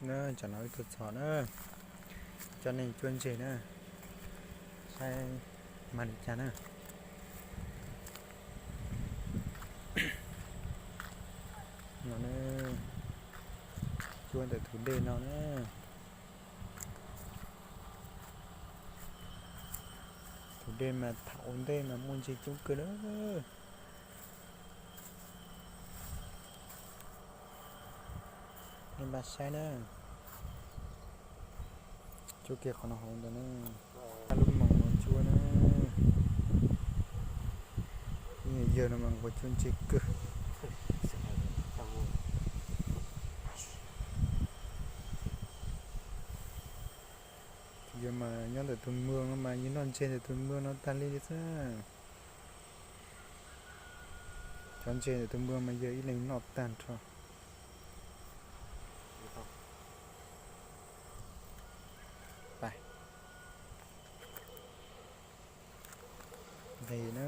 Na, tsam no wb tuaj txog na, coj nej cuab ntseg na, saib mag li cas na. No na, cuab ntawm tus dej no na. Tus dej mas thaum ua ntej mas muaj ntseg coob kawg na. Nej npaj saib na. Cuab kiag qhov no hauv ntawd na. Ab lub moos no cuab na. Yawg no mas nquas cuab ntseg kawg. Yawg mas nyob ntawm tus mws no mas yawg noj ntseg ntawm tus mws no tag li xwb. Cov ntseg ntawm tus mws mas yawg ib leeg noj tag nrho. Nqis na.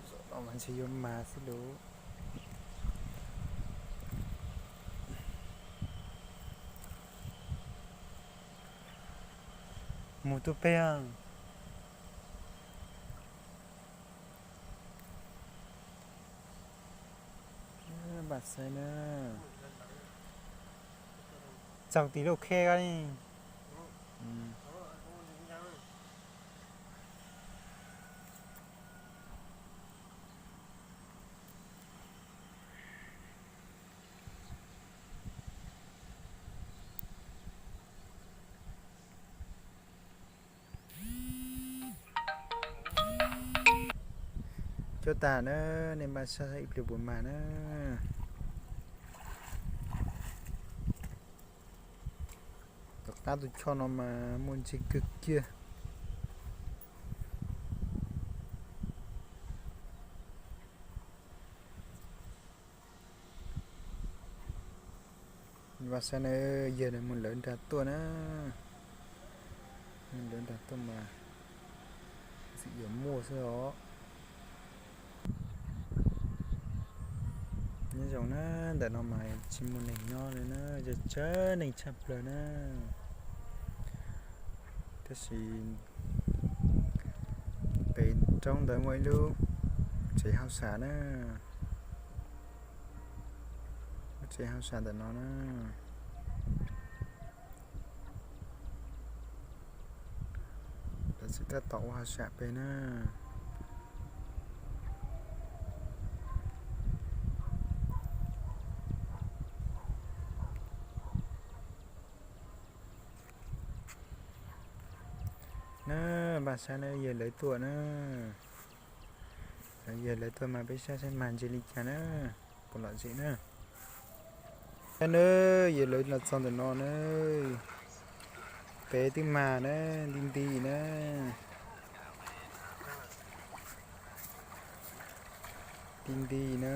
Zaum no mas ntshe yuav mas xwb lauj. Mus tus pem. Npaj saib na. Txog tim lub khej ko li. Cuab tag na, nej npaj saib ib pliag puas mag na. Tom qab tus choj no mas muaj ntseg kawg kiag. Npaj saib na, yawg no mus lawv nra tuaj na. Mus lawv nra tuaj mas txim yuav muaj xwb os. Nyob zoo na, ntawm no mas tsis muaj neeg nyob li na, tsawg tsawg neeg tshaj plaws na. Tab sis pem roob ntawd muaj ib lub tsev hauj sam na. Lub tsev hauj sam ntawm no na. Lawv tseem tab tom ua hauj sam pem na. Na, npaj saib na, yawg lawv tuaj na. Yawg lawv tuaj mas peb saib saib mag ntseg li cas na. Puas lom zem na. Saib na, yawg lawv los txog ntawm no na. Pem twb mag na, nti nti na. Nti nti na.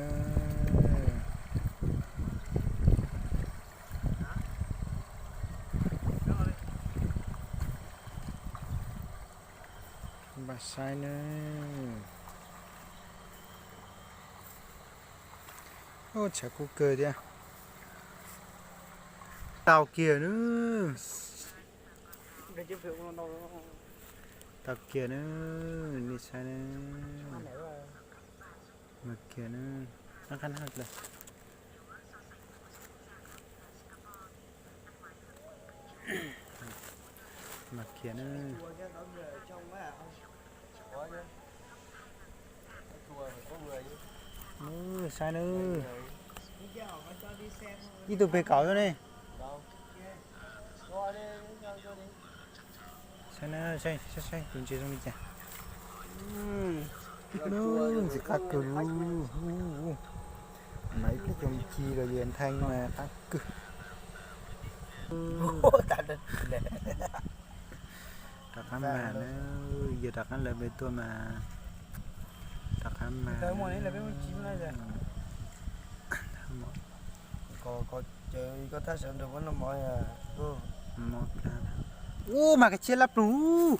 Npaj saib na. Tshav kub kawg thiab. Tau kiag na. Tau kiag na, nej saib na. Mas kiag na. Mas kiag na. Saib na. Ib tug pem kaum xwb ne. Saib na, saib, saib tus ntses zoo li cas. Ntxim qab kawg li. Mas ib pliag cov ci los yog nthee mas qab kawg. Rov qab mag na, yog rov qab lawv pem tuaj mas rov qab mag. Koj thaj sawv nrog muab noj mov. Ub, mas kav tsij laj ploog,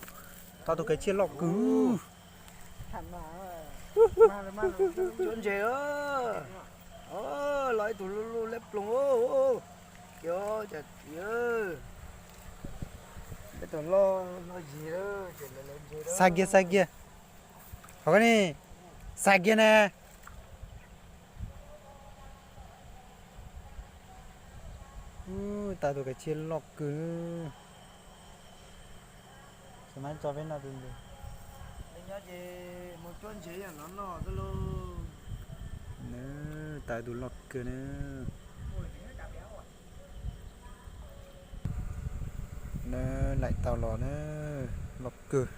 tau tus kav tsij loj kawg. Cuab ntses, los ib tug loj loj laj ploog. Kiag cas txiv, ib tug loj loj zis. Xa kiag, xa kiag. Hov koj ne, xa kiag na. Tau tus kav tsij loj kawg. Ces mam tso peb noj tus ntawd. Nyob ces mus cuab ntses no noj xwb lauj. Tau tus loj kawg na. Na, laim tau los na, loj kawg.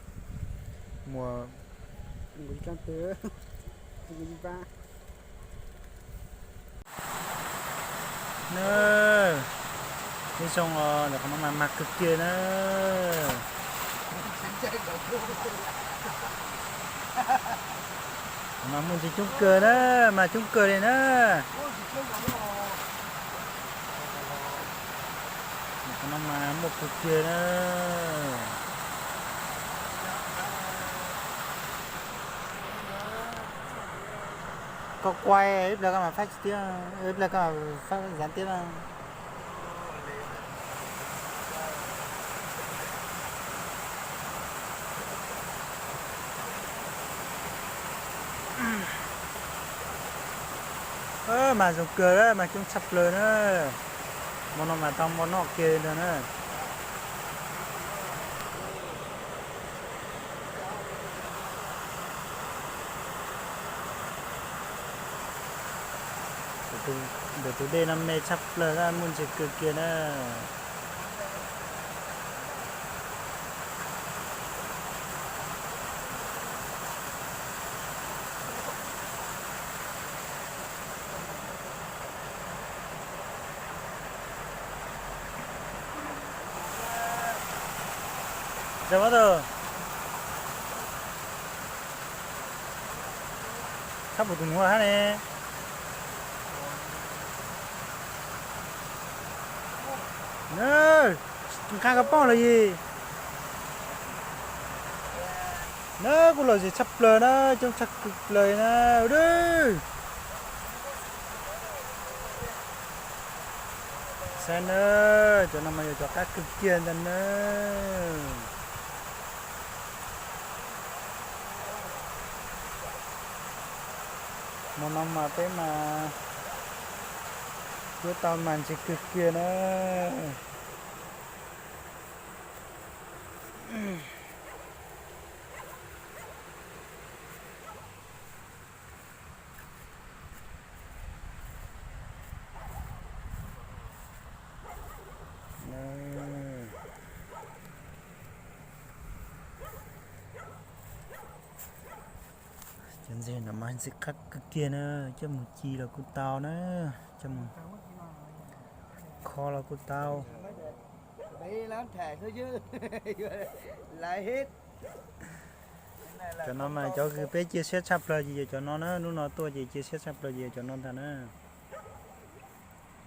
Muaj na, ib zoo os, ntawm qhov no mas mag kawg kiag na. Mas muaj ntses coob kawg na, mas coob kawg li na. Qhov no mas muaj kawg kiag na. Koj quay ib pliag koj mam faib tsis tiab, ib pliag koj mam faib zam tiab na. Mas zoo kawg, mas coob tshaj plaws na. Hmo no mas tau hmo noj kiag ntag na. Ntawm tus dej no me tshaj plaws na, muaj ntses kawg kiag na. Tshaj puas tus nuav hab ne. Nqaj koj poob los yig. Na, kuj lom zem tshaj plaws na, coob tshaj kawg plaws na. Saib na, cov no mas yog cov qab kawg kiag ntag na. Hmo no mas peb mas yuav tau mas ntses kawg kiag na. Cov ntses no mas ntses qab kawg kiag na, coj mus ci los kuj tau na, coj mus kho los kuj tau. Cov no mas cov kws peb cia siab tshaj plaws ces yog cov no na, hnub no tuaj ces cia siab tshaj plaws ces yog cov no ntag na.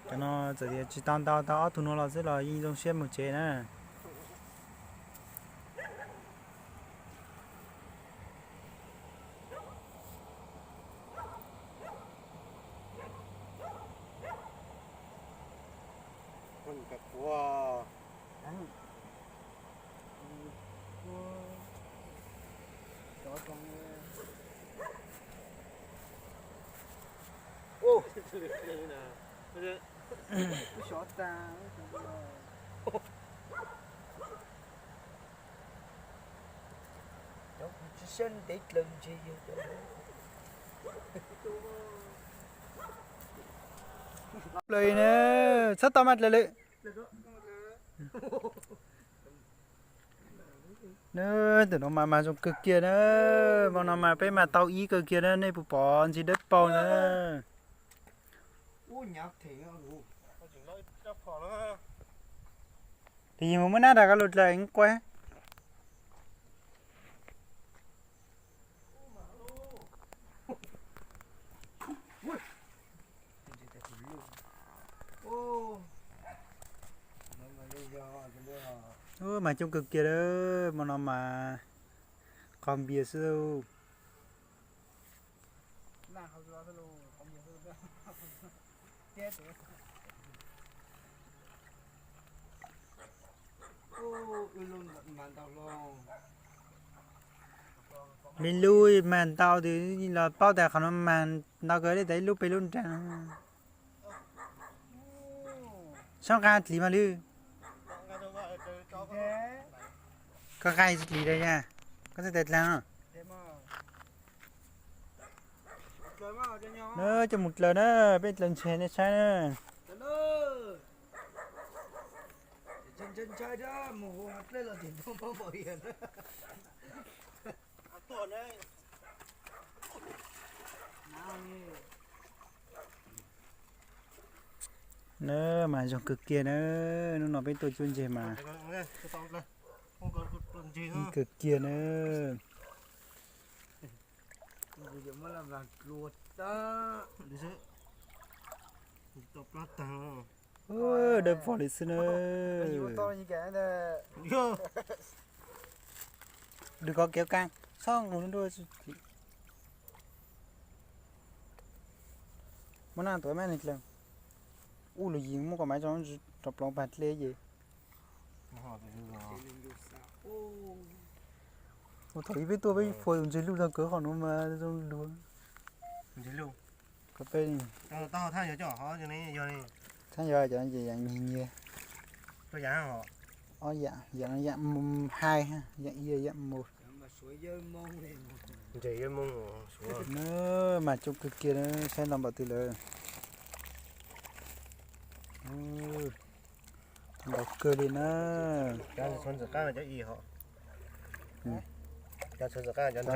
Cov no txawm tias tsis tau ntau, tau ob tug no los xwb los yeej zoo siab mus tsev na. Plaws na, txhob tau mas dlawg lawm. Ntawm no mas mas zoo kawg kiag na, hmo no mas peb mas tau ib kawg kiag na, nej puas pom ntsis dawb paug na. Tus yim mus muab nab rau koj lub dlaim quaj. Mas coob kawg kiag lawm, hmo no mas qhov npias xwb. Li lub mas ntau tus los paub tas qhov no mas ntau kawg li tas ib lub peb lub nrag. Sab nqa dlis mas lwm. Koj nqa dlis tas yog koj txhais tes dlaag no. Na coj mus dlaws na, peb dlaws ntshe nej saib na. Na mas zoo kawg kiag na, hnub no peb tuaj cuab ntseg mas ib kawg kiag na. Dawb vog li xwb na. Đừng có kéo căng, soj nqus nruaj. Muab naj tuav maj neeg dlaws. Ub, lug yim muab koj maiv rau plaub pag dleb ces. Ua thaum ub peb tuaj peb fuas tus ntseg luj tag kawg qhov nuav mas zoo luag. Ko peb thaab yog cov nyiag nyiag, ob yam, yam no yam hais, yam ia yam mus. Na mas coob kawg kiag na, saib ntau npaum twg lawm. Tau ntau kawg li na.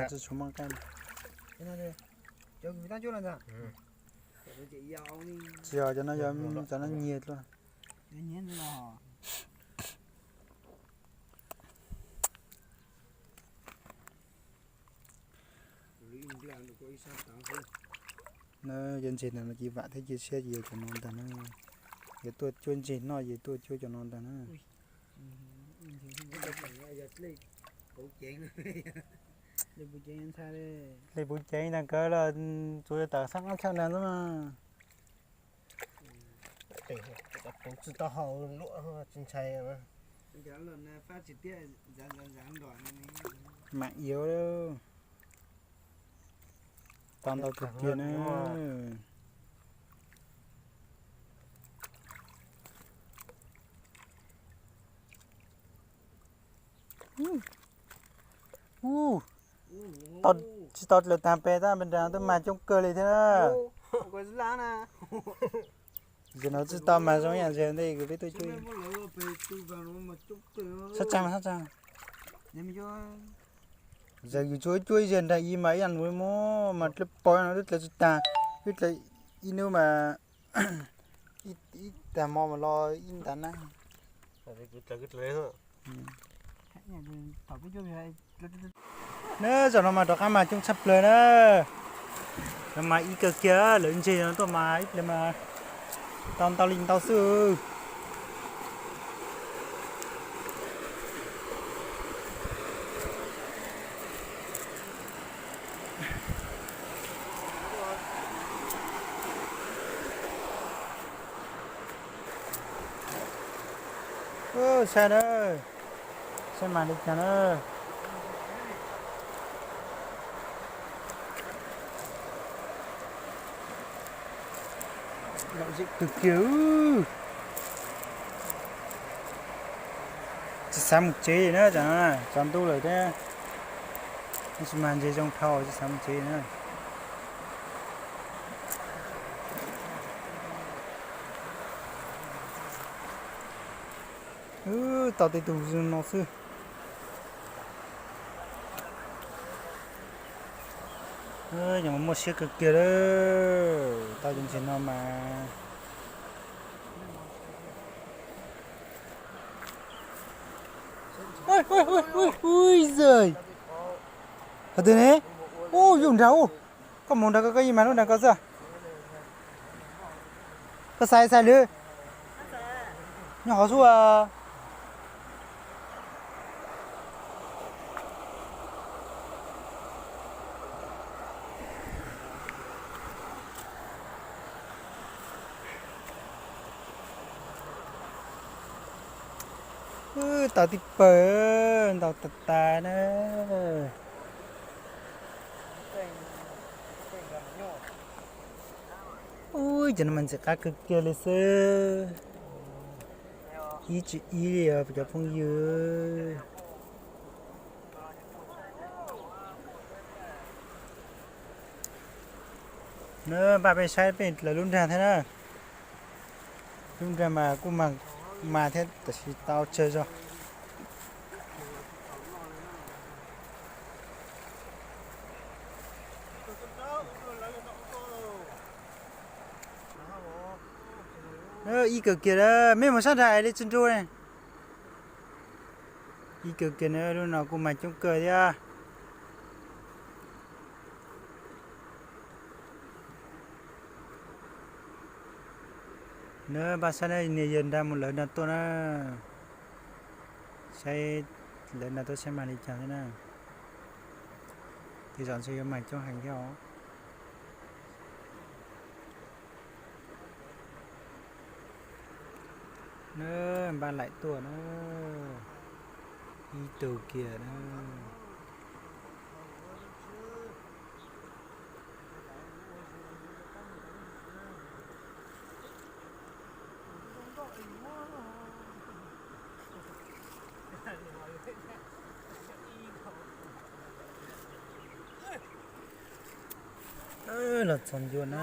Tsis tshua muaj nqaij. Tsis yog cov no, yog cov no nyiag dlua. Na, cov ntseg ntawd no ces vam thiab cia siab ces yog cov no ntag na. Yog tuaj cuab ntseg noj ces tuaj cuab cov no ntag na. Dlej puv ceev ntag kawg los tsuas yog tawm sab qab tshaj ntag xwb mas. Tsis tau haus luam tsis ntshai. Mam iab, tau ntau kawg kiag na. Ub, tsis tau dlaws tag pes tab pes nrad twb mas coob kawg li thiab na. Zaum no tsis tau mas zoo yam zaum ntej kws peb tuaj cuab. Sab tsaag, sab tsaag. Zaum yus tsuas cuab ib zaug nrag ib mas ib yam nus muab mas dlawb pog no twb dlaws tsis tag, twb dlaws ib hnub mas ib tag hmo mas los ib ntas na. Na zaum no mas rov qab mas coob tshaj plaws na. No mas ib kawg kiag lawv ntseg no tuaj mas ib pliag mas tau ntau li ntau xwb. Saib na, saib mas li cas na. Lom zem kawg kiag. Tsis xav mus tsev na, tsaus ntuj lawm thiab. Tab sis mas ntseg zoo dhau tsis xav mus tsev na. Tau tej tug zoo no xwb. Yog mas muaj siab kawg kiag lawm, tau cov ntseg no mas. Ui, ui, ui, ui, ui, zej. Qhov twg ne? Ub, yus nrag ub. Koj mus nrag koj, koj yeej mas lub nrag koj xwb. Koj xaiv xaiv lwm. Nyob hov xwb as. Tau tib pawg, ntau tas tas na. Ub, cov no mas ntxim qab kawg kiag li xwb. Ib tsis ib li os cov phooj ywg. Na, npaj peb saib peb lawv lub nrag thiab na. Lub nrag mas kuj mas mas thiab tab sis tau tsawg zog. Ib kawg kiag, mej mus sab nrag li tsis nrug. Ib kawg kiag na, lub no kuj mas coob kawg thiab. Na, npaj saib na, niag yawg nrag mus lawv nrag tuaj na. Saib lawv nrag tuaj saib mas li cas thiab na. Tej zaum ntshe yuav mas coob heev thiab os. Na, npaj laim tuaj na. Ib tug kiag na. Los txog ncua na.